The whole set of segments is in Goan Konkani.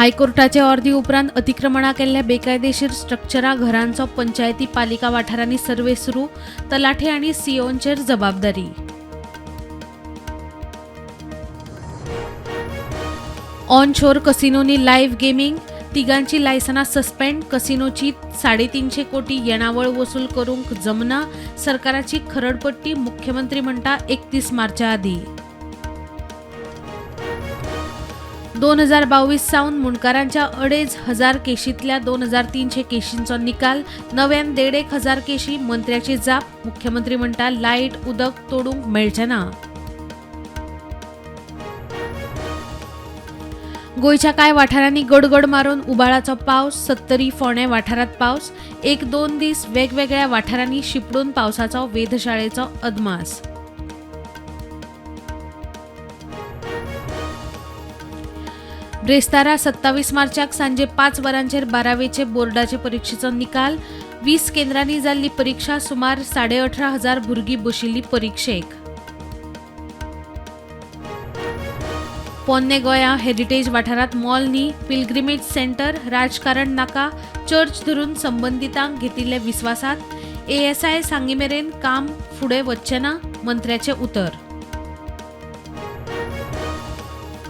हायकोर्टाचे ऑर्दी उपरांत अतिक्रमणा केल्ल्या बेकायदेशीर स्ट्रक्चरां घरांचो पंचायती पालिका वाठारांनी सर्वे सुरू. तलाठी आनी सीओंचेर जबाबदारी. ऑन शोर कसिनोनी लायव्ह गेमींग, तिगांची लायसनां सस्पेंड. कसिनोची 350 कोटी येणावळ वसूल करूंक जमना. सरकाराची खरडपट्टी. मुख्यमंत्री म्हणटा 31 मार्चा आदीं. 2022 सावन मुंडकारांच्या 2500 केशींतल्या 2300 केशींचो निकाल. नव्यान 1500 केशी. मंत्र्याची जाप. मुख्यमंत्री म्हणटा लायट उदक तोडूंक मेळचें ना. गोंयच्या कांय वाठारांनी गडगड मारून उबाळाचो पावस. सत्तरी, फोंडें वाठारांत पावस. 1-2 दीस वेगवेगळ्या वाठारांनी शिपडून पावसाचो वेधशाळेचो अदमास. ब्रेस्तारा 27 मार्चाक सांजे 5 वरांचेर 12वेचे बोर्डाचे परिक्षेचो निकाल. 20 केंद्रांनी जाल्ली परिक्षा. सुमार 18,500 भुरगीं बशिल्ली परिक्षेक. पोन्ने गोंया हेरिटेज वाठारांत मॉल न्ही, पिलग्रिमेज सेंटर. राजकारण नाका. चर्च धरून संबंदितांक घेतिल्ले विस्वासात. एएसआय सांगीमेरेन काम फुडें वचचें ना, मंत्र्याचें उतर.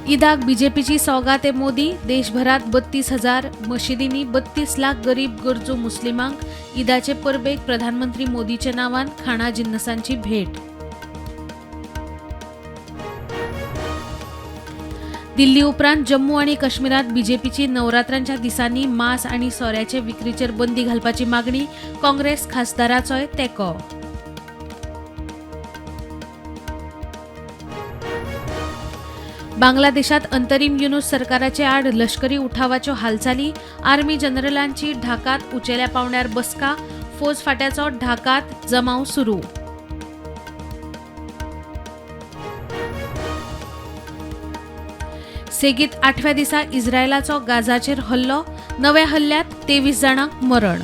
ईदाक बीजेपीची सौगात मोदी. देशभरात 32,000 मशिदींनी 32 लाख गरीब गरजू मुस्लिमांक ईदाचे परबेक प्रधानमंत्री मोदीच्या नावान खाणा जिन्नसांची भेट. दिल्ली उपरांत जम्मू आनी काश्मीरात बीजेपीची नवरात्रांच्या दिसांनी मांस आनी सोऱ्याचे विक्रीचेर बंदी घालपाची मागणी. काँग्रेस खासदाराचोय तेंको. बांगलादेशात अंतरीम युनूस सरकाराचे आड लष्करी उठावाच्यो हालचाली. आर्मी जनरलांची ढाकात उंचेल्या पावंड्यार बसका. फौज फाट्याचो ढाकात जमाव सुरू. सेगीत 8व्या दिसा इस्रायलाचो गाझाचेर हल्लो. नव्या हल्ल्यात 23 जाणांक मरण.